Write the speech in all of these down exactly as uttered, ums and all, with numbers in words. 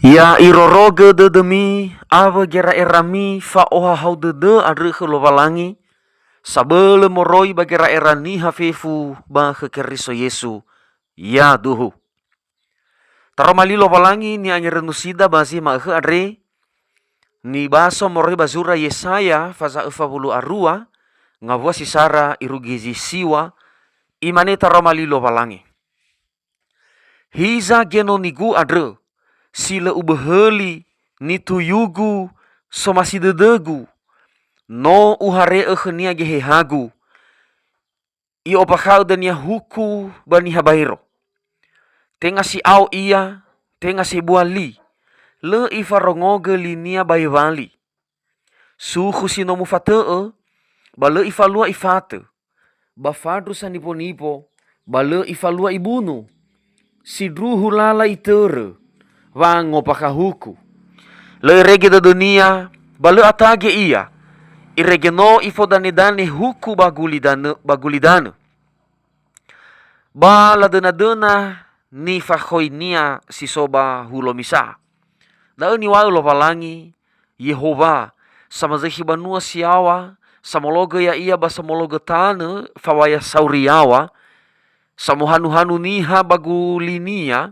Ya irorogö dödömi awö gera'erami fa'ohahau dödö andrö khö Lowalangi, sabölö moroi ba gera'era niha fefu ba khö Keriso Yesu. Yaduhu. Taroma li Lowalangi ni'angerönusida ba zi ma'ökhö andre, nibaso moroi ba zura Yesaya faza'ö fawulu a rua, ngawua si sara irugi zi siwa, imane taroma li Lowalangi. Hiza genonigu andrö, si lö uböhöli, nituyugu, somasi dödögu, no uhare'ö khönia gehehagu. I'ombakha'ö dania huku ba niha baero. Tenga si'ao ia, tenga sebua li, lö ifarongogö linia ba ewali. Sukhu si no mufatö'ö, ba lö ifalua ifatö, ba fandru saniponipo, ba lö ifalua ibunu. Sindruhu lala itörö, wangombakha huku. Lö irege dödönia, ba lö atage ia, irege no ifodanedane huku ba gulidanö, ba gulidanö. Ba ladönadöna nifakhoinia si so ba hulö misa. Da'ö niŵa'ö Lowalangi, Yehowa, samazökhi banua si yaŵa, samologö ya'ia ba samologö tanö fawaya sauri yaŵa, samohanuhanu niha ba gulinia,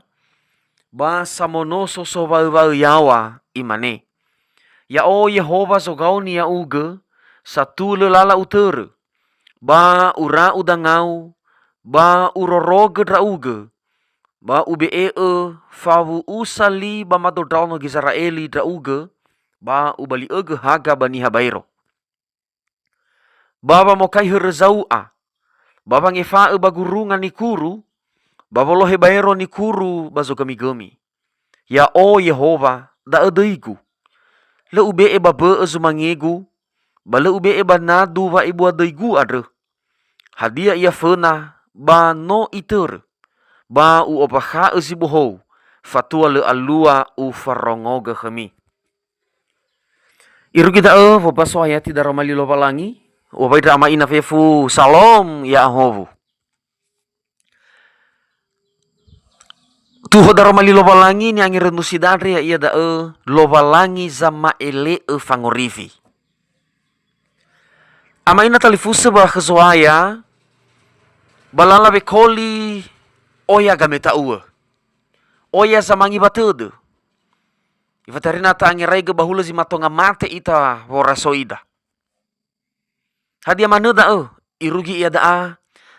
ba samonoso sowaöwaö yaŵa, imane, Ya'o Yehowa zogaoni ya'ugö, satulö lala utörö, ba ura'u dangau, ba urorogö ndra'ugö, ba ube'e'ö fawu'usa li ba mado ndraono Gizera'eli ndra'ugö, ba ubali'ögö haga ba niha baero. Ba wamokai hörö zau'a, ba wangefa'ö ba gurunga nikuru, ba wolohe baero nikuru ba zogamigömi. Ya'o Yehowa, da'ö döigu. Lö ube'e ba bö'ö zumangegu, ba lö ube'e ba nadu wa'ebua döigu andrö. Hadia ia föna, ba no itörö, ba u'ombakha'ö zi bohou, fatua lö alua ufarongogö khömi. Irugi da'ö, wobaso ayati daroma li Lowalangi, u'owai ndra ama ina fefu, Salom, ya'ahowu. Tuho daroma li Lowalangi ni'angerönusida andre ya'ia da'ö Lowalangi zama'ele'ö fangorifi. Ama ina talifusö ba khö Zo'aya, ba lala wekoli oya gameta'uö. Oya zamangi ba tödö. Ifatarina ta'angeraigö ba hulö zi matonga mate ita worasoida. Hadia manö da'ö? Irugi ia da'a,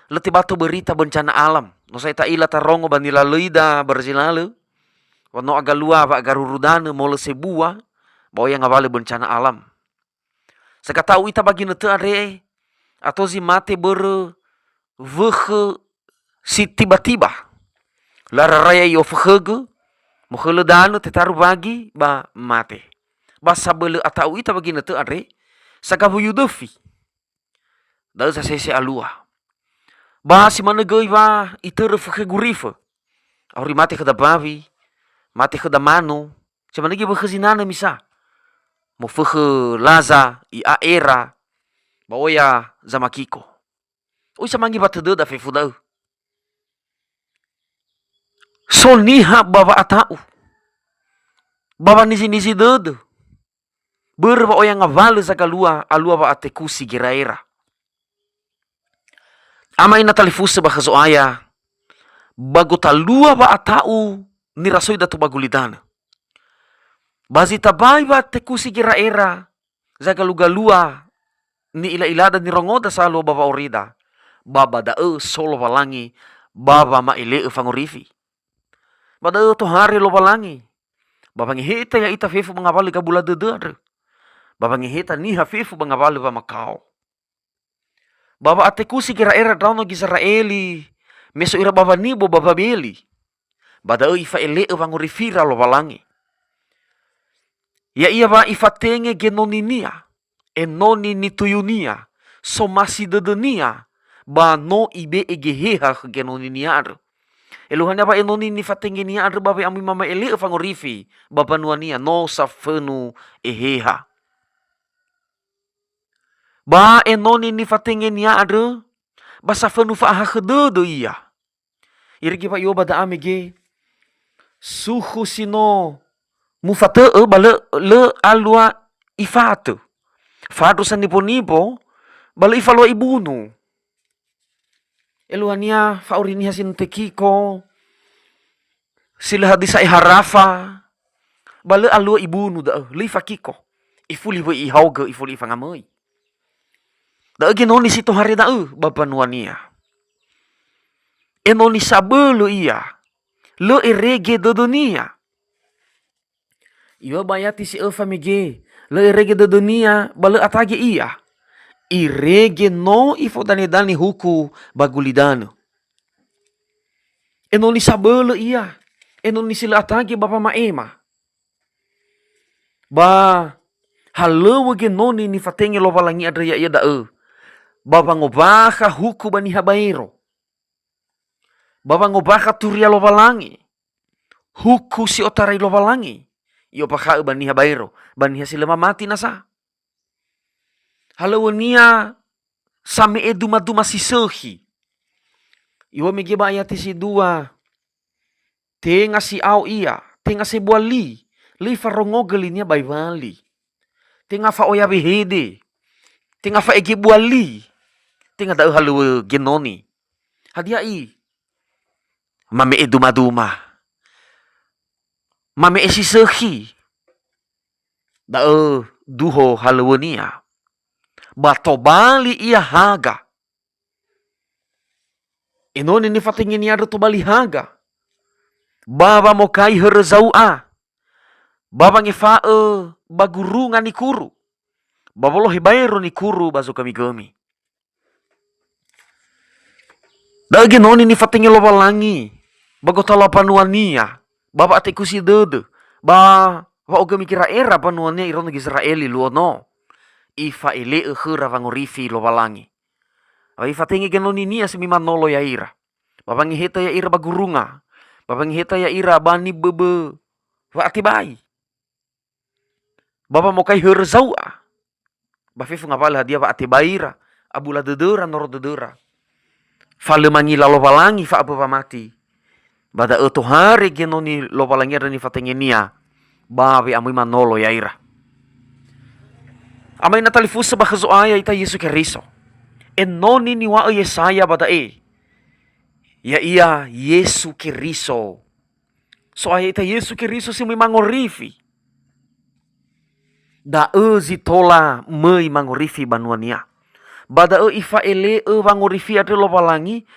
lö tebato berita bencana alam. No sa'ae ta'ila tarongo ba nilalöida Brazil lalö, wa no agalua wa'agaruru danö molö sebua, ba oya ngawalö bencana alam. Sagata'u ita ba ginötö andre, ato zi mate börö wökhö si tiba-tiba. Lö araraia i'ofökhögö, mokhölö danö tetaru wagi ba mate. Ba sabölö ata'u ita ba ginötö andre, sagawuyu döfi. Da'ö zasese alua. Ba si manö göi wa itörö fökhö gurifö. Auri mate khöda mbawi, mate khöda manu, si manö göi wökhö zinanö misa. Mofökhö laza, i'a'era, ba oya zamakiko. Oi samangi ba tödöda fefu da'ö. So niha ba wa'ata'u, ba wanizi-nizi dödö, börö wa oya ngawalö zagalua alua wa'atekusi gera'era. Ama ina talifusö ba khö Zo'aya, ba gotalua wa'ata'u nirasoi datu ba gulidanö. Ba zi tabai wa'atekusi gera'era, zagalugalua ni'ila'ilada nirongoda salua ba wa'aurida, ba ba da'ö so Lowalangi ba wama'ele'ö fangorifi. Ba da'ö tohare Lowalangi, ba wangeheta ya'ita fefu ba ngawalö gabula dödö andrö, ba wangeheta niha fefu ba ngawalö wamakao. Ba wa'atekusi gera'era ndraono Gizera'eli, me so ira ba wanibo ba Babeli. Ba da'ö ifa'ele'ö wangorifira Lowalangi. Ya'ia wa ifatenge genoninia, enoni nituyunia, somasi dödönia, ba no ibe'e geheha khö genoninia andrö. Eluahania wa enoni nifatengenia andrö ba we'amöi mama'ele'ö fangorifi ba mbanuania no safönu eheha. Ba enoni nifatengenia andrö, ba safönu fa'ahakhö dödö ia. Irege wa i'oba da'a mege, sukhu si no mufatö ba lö, lö alua ifatö. Fandru sanimbo-nimbo, ba lö ifalua ibunu. Eluahania fa'auri niha si no tekiko, si lö hadia sa'ae harafa, ba lö alua ibunu da'ö, lö ifakiko. Ifuli wöi ihaogö, ifuli ifangamöi. Da'ö genoni si tohare da'ö ba mbanuania. Enoni sabölö ia, lö erege dödönia. Iŵa'ö ba ayati si öfa mege, lö erege dödönia ba lö atage ia. Irege no ifodanedane huku ba gulidanö. Enoni sabölö ia, enoni si lö atage ba wama'ema. Ba halöŵö genoni nifatenge Lowalangi andrö ya'ia da'ö, ba wangombakha huku ba niha baero. Ba wangombakha turia Lowalangi, huku si otarai Lowalangi, i'ombakha'ö ba niha baero, ba niha si lö mamati nasa. Halöŵönia same'e duma-duma si sökhi. Iŵa'ö mege ba ayati si dua, tenga si'ao ia, tenga sebua li, lö ifarongogö linia ba iŵali. Tenga fa'oya wehede, tenga fa'ege bua li, tenga da'ö halöŵö genoni. Hadia i? Mame'e duma-duma. Mame'e si sökhi. Da'ö duho halöŵönia. Ba tobali ia haga. Enoni nifatengenia andrö tobali haga. Ba wamokai hörö zau'a. Ba wangefa'ö ba gurunga nikuru. Ba wolohe baero nikuru ba zogömi-gömi. Da'ö genoni nifatenge Lowalangi ba gotalu mbanuania, ba wa'atekusi dödö, ba wa'ogömi gera'era mbanuania iraono Gizera'eli luo no. Ifa'ele'ö khöra wangorifi Lowalangi. Ba ifatenge genoninia si möi manolo ya'ira. Ba wangeheta ya'ira ba gurunga. Ba wangeheta ya'ira ba niböbö wa'atebai. Ba wamokai hörö zau'a. Ba fefu ngawalö hadia wa'atebaira, abula dödöra, noro dödöra. Fa lö mangila Lowalangi fa'abö wamati. Ba da'ö tohare genoni Lowalangi andrö nifatengenia, ba we'amöi manolo ya'ira. Ama ina talifusö ba khö Zo'aya ita Yesu Keriso. Enoni niŵa'ö Yesaya ba da'e. Ya'ia Yesu Keriso. So'aya ita Yesu Keriso si möi mangorifi. Da'ö zi tola möi mangorifi banuania. Ba da'ö ifa'ele'ö wangorifi andrö Lowalangi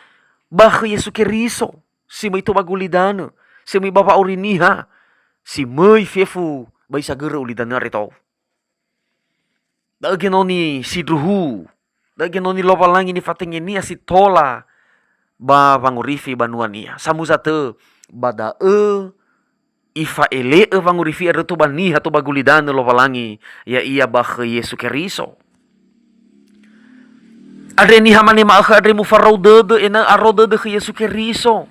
ba khö Yesu Keriso, si möi tou ba gulidanö, si möi ba wa'auri niha, si möi fefu ba isagörö ulidanö andre tou. Da'ö genoni sindruhu, da'ö genoni Lowalangi nifatengenia si tola ba wangorifi banuania. Samuza tö ba da'ö ifa'ele'ö wangorifi andrö tou ba niha tou ba gulidanö Lowalangi, ya'ia ba khö Yesu Keriso. Andre niha mane ma'ökhö andre mufarou dödö ena'ö aro dödö khö Yesu Keriso.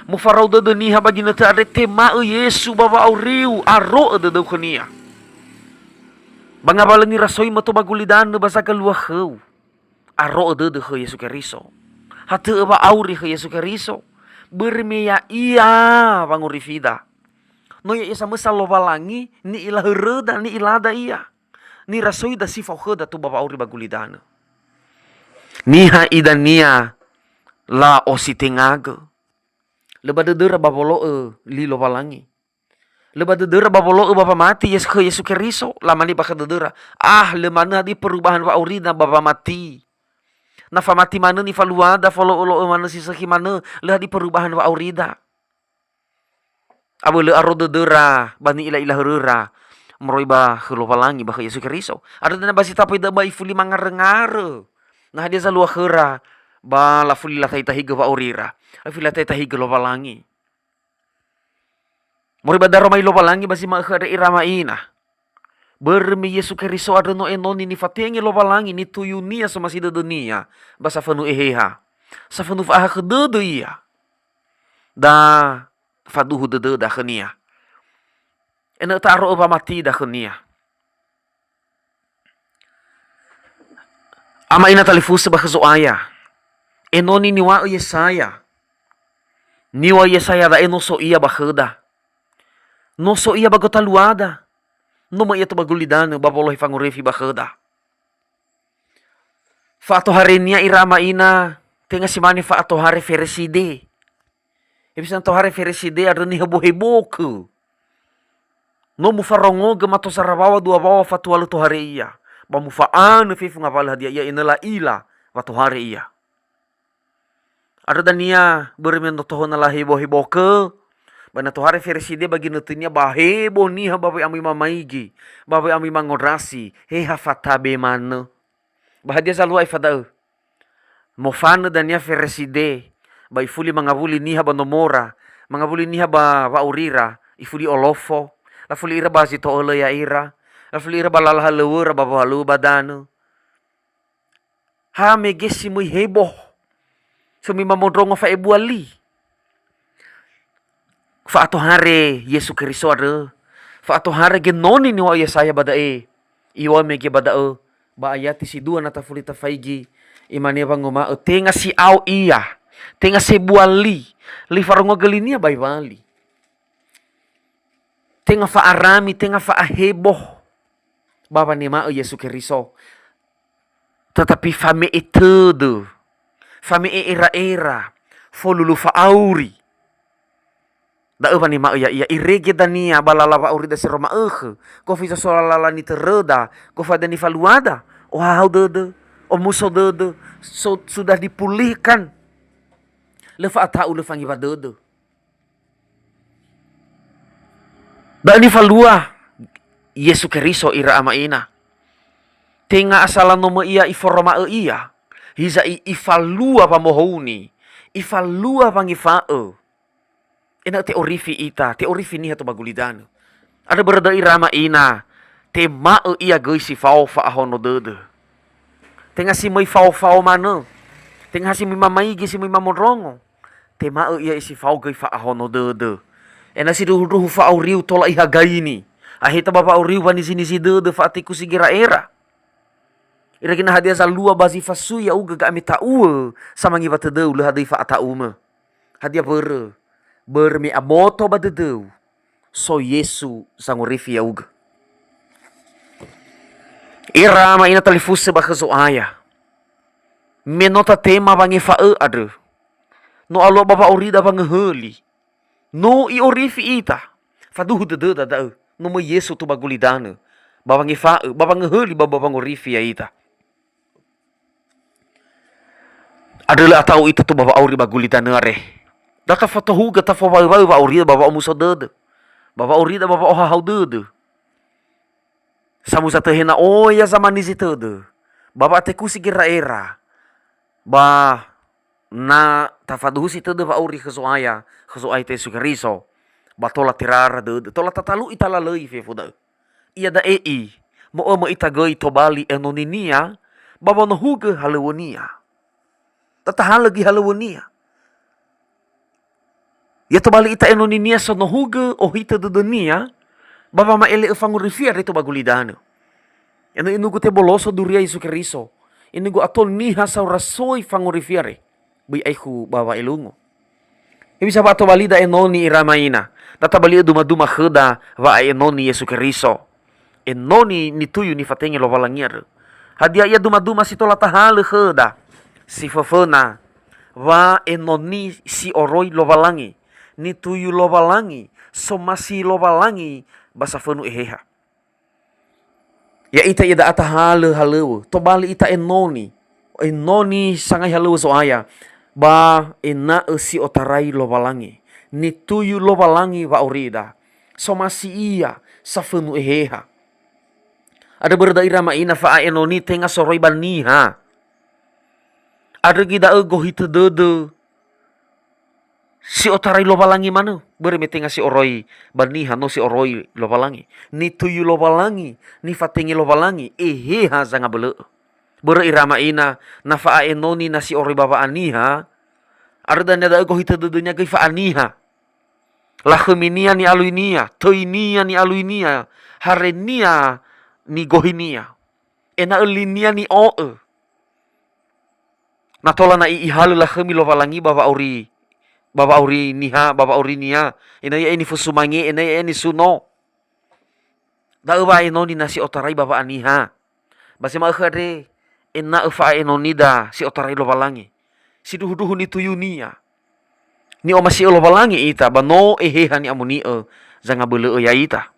Mufarou dödö niha ba ginötö andre tema'ö Yesu ba wa'auriu, aro'ö dödöu khönia. Ba ngawalö nirasoimö tou ba gulidanö ba zagalua khöu. Aro'ö dödö khö Yesu Keriso. Hatö'ö wa'auri khö Yesu Keriso. Börö me ya'ia wangorifida. No ya'ia samösa Lowalangi ni'ila höröda, ni'ilada ia. Nirasoida si fao khöda tou ba wa'auri ba gulidanö. Niha idania la'ositengagö. Lö ba dödöra ba wolo'ö li Lowalangi. Lö ba dödöra ba wolo'ö ba wamati Yes-, khö Yesu Keriso, lamane ba khö dödöra, "Ah, lö manö hadia perubahan wa'aurida ba wamati. Na famati manö nifaluada, folo'ö-lo'ö manö si sökhi manö, lö hadia perubahan wa'aurida." Awö lö aro dödöra ba ni'ila-ila höröra moroi ba khö Lowalangi ba khö Yesu Keriso. Andrö dania ba si tapai da'ö ba ifuli mangarö-ngarö. Na hadia zalua khöra ba lafuli latahi-tahigö wa'aurira. Lafuli latahi-tahigö Lowalangi. Moroi ba daroma Lowalangi ba zi ma'ökhö andre ira ama ina. Börö me Yesu Keriso andrö no enoni nifatenge Lowalangi nituyunia somasi dödönia ba safönu eheha. Safönu fa'ahakhö dödö ia. Da faduhu dödöda khönia. Ena'ö ta'aro'ö wamatida khönia. Ama ina talifusö ba khö Zo'aya. Enoni niŵa'ö Yesaya. Niŵa'ö Yesaya da'e no so ia ba khöda. No so ia ba gotaluada. No möi ia to ba gulidanö ba wolohe fangorifi ba khöda. Fa'atoharenia ira ama ina, tenga si mane fa'atohare fereside. Hewisa tohare fereside andrö nihebo-hebokö. No mufarongogö mato sarawawa dua wawa fatua lö tohare ia. Ba mufa'anö fefu ngawalö hadia ia enö la'ila wa tohare ia. Andrö dania börö me no tohöna lahebo-hebokö, ba na tohare fereside ba ginötönia ba hebo niha ba we'amöi mamaigi, ba we'amöi mangondrasi, he ha fatabe manö. Ba hadia zalua aefa da'ö? Mofanö dania fereside, ba ifuli mangawuli niha ba nomora, mangawuli niha ba wa'aurira, ifuli olofo, lafuli ira ba zi to'ölö ya'ira, lafuli ira ba lala halöwöra ba wohalöwö ba danö. Ha mege si möi hebo, si möi mamondrongo fa'ebua li. Fa'atohare Yesu Keriso andrö, fa'atohare genoni niŵa'ö Yesaya ba da'e, iŵa'ö mege ba da'ö, ba ayati si dua na tafuli tafaigi, imane wanguma'ö, "Tenga si'ao ia, tenga sebua li, lö ifarongogö linia ba iŵali." Tenga fa'arami, tenga fa'ahebo, ba wanema'ö Yesu Keriso. Tetapi fame'e tödö, fame'e era-era, folulu fa'auri. Da'ö wanema'ö ya'ia, irege dania ba lala wa'aurida si ro ma'ökhö, gofu iza so lala nitöröda, gofu hadia nifaluada, ohahau dödö, omuso dödö, so, sudah dipulihkan. Lö fa'ata'u, lö fangiwa dödö. Da'ö nifalua Yesu Keriso ira ama ina. Tenga asala no möi ia iforoma'ö ia. Hiza i-, ifalua wamohouni, ifalua wangefa'ö. Ena'ö te'orifi ita, te'orifi niha to ba gulidanö. Andrö börö da'ö ira ama ina, tema'ö ia göi si fao fa'ahono dödö. Tenga si möi fao-fao manö. Tenga ha si möi mamaigi, si möi mamondrongo. Tema'ö ia si fao göi fa'ahono dödö. Ena'ö sindruhu-ndruhu fa'auriu tola ihagaini. Aheta ba wa'auriu wanizi-nizi dödö fa'atikusi gera'era. Irege na hadia zalua ba zi fasui ya'ugö ga'ameta'uö samangiwa tödöu lö hadöi fa'ata'umö. Hadia börö? Börö me aboto ba dödöu, so Yesu sangorifi ya'ugö. Ira ama ina talifusö ba khö Zo'aya. Me no tatema wangefa'ö andrö, no alua ba wa'aurida wangöhöli. No i'orifi ita. Faduhu dödöda da'ö. No möi Yesu to ba gulidanö. Ba wangefa'ö, ba wangöhöli, ba, ba wangorifi ya'ita. Andrö lö ata'u ita to ba wa'auri ba gulidanö are. Da tafatohugö, tafowaöwaö wa'aurida ba wa'omuso dödö. Ba wa'aurida ba wa'ohahau dödö. Samuza tö he na oya zamani zi tödö. Ba wa'atekusi gera'era. Ba na tafaduhusi tödö wa'auri khö Zo'aya, khö Zo'aya Yesu Keriso, ba tola terara dödö, tola tatalu'i talalöi fefu da'ö. Iada'e i, mo'ömö ita göi tobali enoninia, ba wonohugö halöŵönia. Tatahalö göi halöŵönia. Ya tobali ita enoninia sonohugö ohitö dödönia, ba wama'ele'ö fangorifi andre to ba gulidanö. Enö inugu teboloso duria Yesu Keriso. Inugu ato niha saura soi fangorifi andre. Böi aekhu ba wa'elungu. Hewisa wa tobalida enoni ira ama ina. Da tabali'ö duma-duma khöda wa'aenoni Yesu Keriso. Enoni nituyu nifatenge Lowalangi andrö. Hadia ia duma-duma si tola tahalö khöda? Si föföna, wa enoni si oroi Lowalangi, nituyu Lowalangi, somasi Lowalangi ba safönu Eheha. Ya'ita iada'a tahalö halöŵö, tobali ita enoni, enoni sangai halöŵö Zo'aya, ba ena'ö si otarai Lowalangi, nituyu Lowalangi wa'aurida, somasi Ia safönu Eheha. Andrö börö da'ö ira ama ina fa'a'enoni tenga soroi ba niha. Andrö göi da'ö gohitö dödö si otarai Lowalangi manö, börö me tenga si oroi ba niha no si oroi Lowalangi. Nituyu Lowalangi, nifatenge Lowalangi, Eheha zangabölö'ö. Börö ira ama ina, na fa'a'enoni na si oroi ba wa'aniha, andrö dania da'ö gohitö dödönia göi fa'aniha. Lakhöminia ni'aluinia, töinia ni'aluinia, harenia nigohinia. Ena'ö linia ni'o'ö. Na tola na'i ihalö lakhömi Lowalangi ba wa'auri ba wa'auri niha, ba wa'aurinia, ena'ö ya'ia nifosumange, ena'ö ya'ia nisuno. Da'ö wa'aenoni na si otarai ba wa'aniha. Ba zi ma'ökhö andre, ena'ö fa'aenonida si otarai Lowalangi. Sindruhundruhu nituyunia. Ni'omasi'ö Lowalangi ita, ba no Eheha ni'amoni'ö zangabölö'ö ya'ita.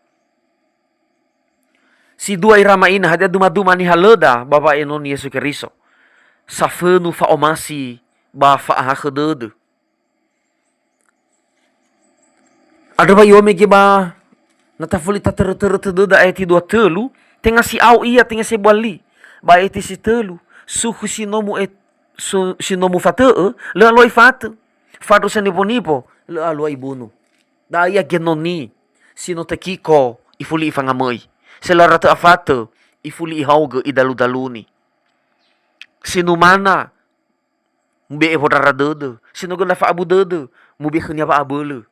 Si dua ira ma'ina, hadia dumaduma nihalöda ba wa'aenoni Yesu Keriso? Safönu fa'omasi ba fa'ahakhö dödö. Andrö wa i'omege ba na tafuli tatörö-törö tödöda ayati dua tölu, tenga si'ao ia, tenga sebua li. Ba ayati si tölu, sukhu si no mu'e-, su-, si no mufatö'ö, lö alua ifatö. Fandru sanibo-nibo, lö alua ibunu. Da'a ia genoni, si no Tekiko ifuli ifangamöi. Selara tö afatö, ifuli ihaogö idalu-daluni. Si numana, mube'e wondrara dödö, si no göna fa'abu dödö, mube'e khönia wa'abölö.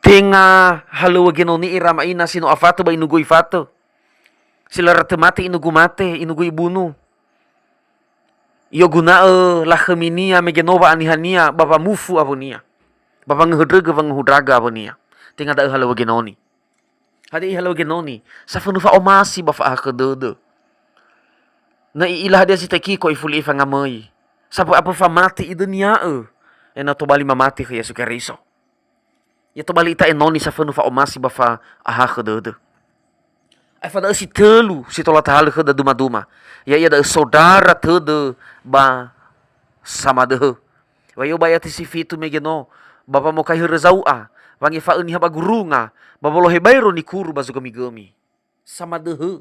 Tenga halöŵö genoni ira ma'ina si no afatö ba inugu ifatö. Selara tö mate inugu mate, inugu ibunu. I'oguna'ö lakhöminia mege no wa'anihania ba wamufu awönia. Ba wangöhöndrögö wangahundragö awönia. Tenga da'ö halöŵö genoni. Hadia ihalöŵö genoni, safönu fa'omasi ba fa'ahakhö dödö. Na i'ila hadia zi Tekiko ifuli ifangamöi. Sapö-apö famate idönia'ö, ena'ö tobali mamate khö Yesu Keriso. Ya tobali ita enoni safönu fa'omasi ba fa'ahakhö dödö. Aefa da'ö si tölu si tola tahalö khöda dumaduma. Ya'ia da'ö sodara tödö ba samadöhö. Wa i'o ba ayati si fitu mege no, ba wamokai hörö zau'a, wangefa'ö niha ba gurunga, ba wolohe baero nikuru ba zogömigömi. Samadöhö,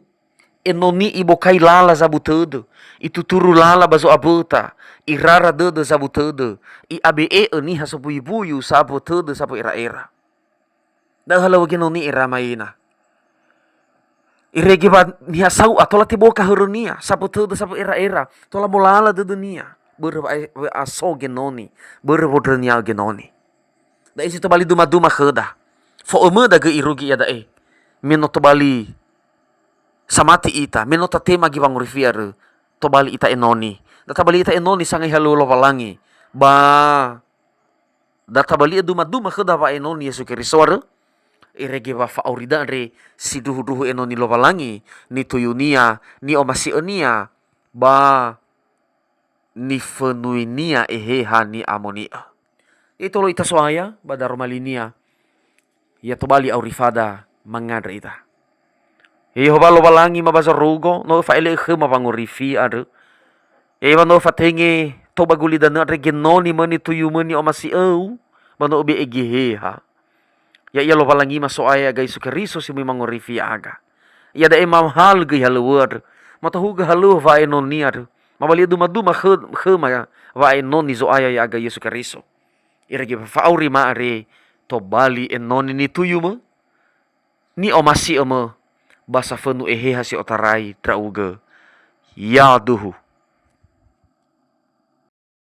enoni ibokai lala zabu tödö, ituturu lala ba zo'aböta, irara dödö zabu tödö, i'abe'e'ö niha sobuyu-buyu sapö tödö sapö era'era. Da'ö halöŵö genoni ira ma'ina. Irege wa niha sau'a tola teboka hörönia, sapö tödö sapö era'era, tola molala dödönia, börö wa'e-, wa'aso genoni, börö wondrönia'ö genoni. Da'e si tobali dumaduma khöda. Fo'ömöda göi irugi iada'e. Me no tobali samati ita, me no tatema gi wangorifi andrö, tobali ita enoni. Da tabali ita enoni sangai halöŵö Lowalangi, ba da tabali'ö dumaduma khöda wa'aenoni Yesu Keriso andrö, irege wa fa'aurida andre sindruhundruhu enoni Lowalangi, nituyunia, ni'omasi'önia, ba nifönuinia Eheha ni'amoni'ö. Itolo ita So'aya ba daroma linia, ya tobali auri fada mangandrö ita. He Yehowa Lowalangi ma ba zorugo, no öfa'ele'ö khöma wangorifi andrö. Ewa no öfatenge tou ba gulidanö andre genoni möi nituyumö ni'omasi'öu, ba no öbe'e Geheha. Ya'ia Lowalangima So'aya ya'aga Yesu Keriso si möi mangorifi ya'aga. Iada'e mahalö göi halöŵö andrö. Matahugö halöŵö wa'aenoni andrö. Mabali'ö dumaduma khö-, khöma wa'aenoni Zo'aya ya'aga Yesu Keriso. Irege fa'auri ma andre tobali enoni nituyumö, ni'omasi'ömö, ba safönu Eheha si otarai ndra'ugö. Yaduhu.